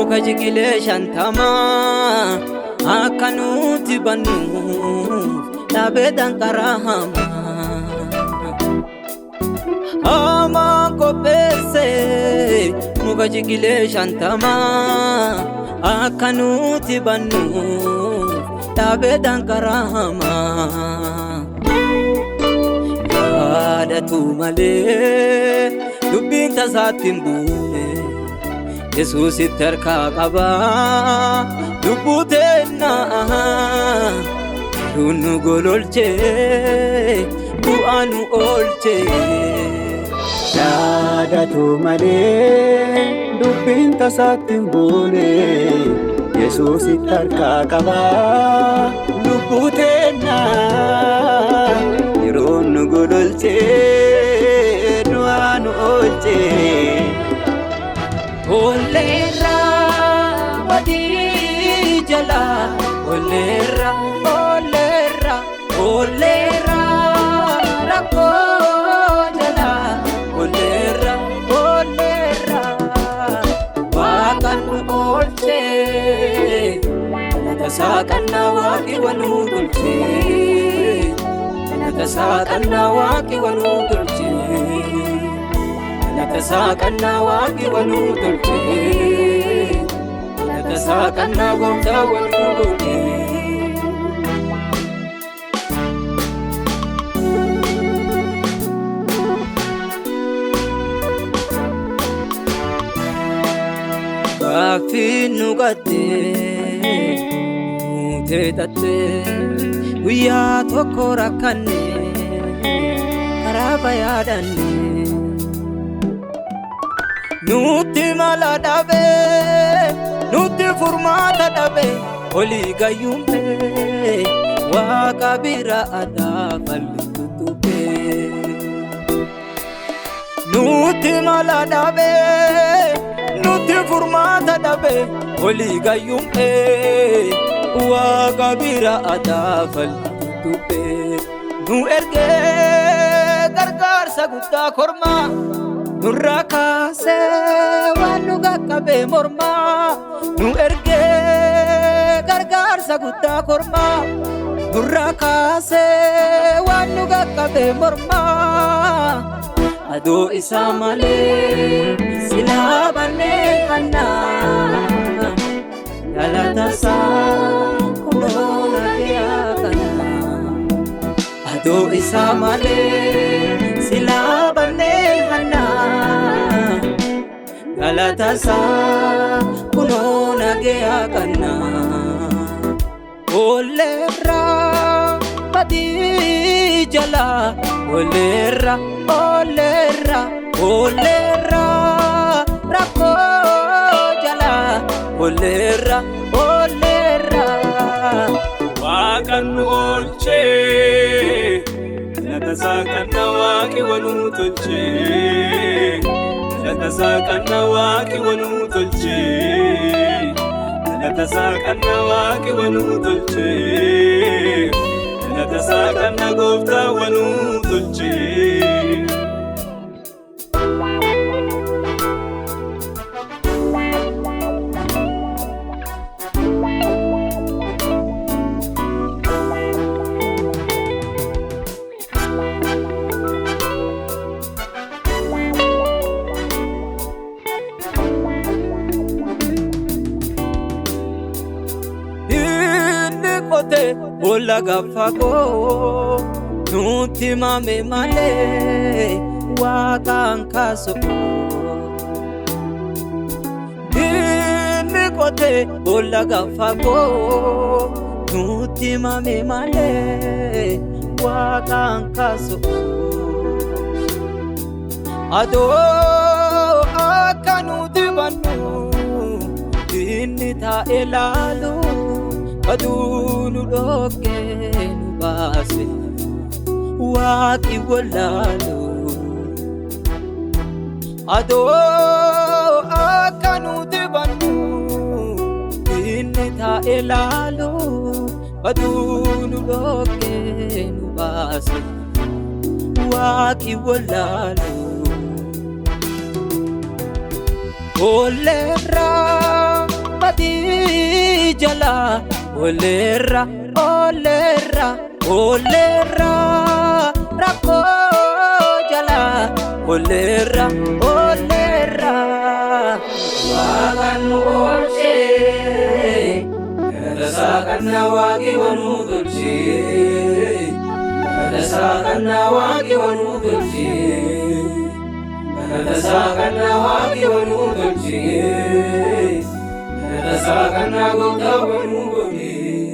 Muka jigilee 50 akka nuti bannuuf dhaabee danqaraa hamaa. Hamaan qopheesse muka jigilee 50 akka nuti bannuuf dhaabee danqaraa hamaa. Yaadatu malee dubbiin tasaatti hin buune. Yesuusitti harkaa qabaa lubbuu teennaa nu gololchee bu'aa nu oolchee. Yaadatu malee dubbiin tasaatti hin buune. Yesuusitti harkaa qabaa lubbuu teennaa yeroo nu gololchee du'aa nu oolchee. Olleerra wadii jala olleerra olleerra olleerra rakkoo jala olleerra olleerra waaqa nu oolchee galata isaa qabnaa waaqi waluu tolchee galata isaa qabnaa waaqi waluu tolchee. Galata isaa qabnaa waaqi waluu tolchee. Galata isaa qabnaa gooftaa waluu tolchee. Gaaffii nu qattee nuutee tattee guyyaa tokko rakkanne karaa bayaadhanne. Nuti mala dhabee nuti furmaata dhabee olii gayyuumee waaqa bira aadaa falli tuttuqee. Nuti mala dhabee nuti furmaata dhabee olii gayyuumee waaqa bira aadaa falli tuttuqee. Nu ergee gargaarsa guddaa kormaa. Nurraa kaasee waan nu qaqqabee mormaa nu ergee gargaarsa guddaa kormaa nurraa kaasee waan nu qaqqabee mormaa aduu isaa malee silaa bannee kannaa galata isaa kunoo nagaya kanaa aduu isaa malee silaa bannee kannaa. Galata isaa kunoo nagaya kannaa. Olleerra badii jala olleerra olleerra olleerra rakkoo jala olleerra olleerra. Waaqa nu oolchee galata isaa qabna waaqi waluu tolchee. Galata isaa qabna waaqi waluu tolchee. Galata isaa qabna waaqi waluu tolchee. Galata isaa qabna gooftaa waluu tolchee. Inni qotee boolla gaafa koo nutti mame malee waaqaan kaasu. Inni qotee boolla gaafa koo nutti mame malee waaqaan kaasu. Adoo akka nuti bannu inni taa'ee laalu. Aduu nu dhokkee nu baase waaqi wallaalu. Adoo akka nuti bannu inni taa'ee laalu. Aduu nu dhokkee nu baase waaqi wallaalu. Olleerraa Badii jala olleerra olleerra olleerra rakkoo jala olleerra olleerra. Waaqaan nu oolchee galataa qabna waaqi wanuu tolchee galataa qabna waaqi wanuu tolchee galataa qabna waaqi wanuu tolchee galataa qabna gooftaa wanuu godhee.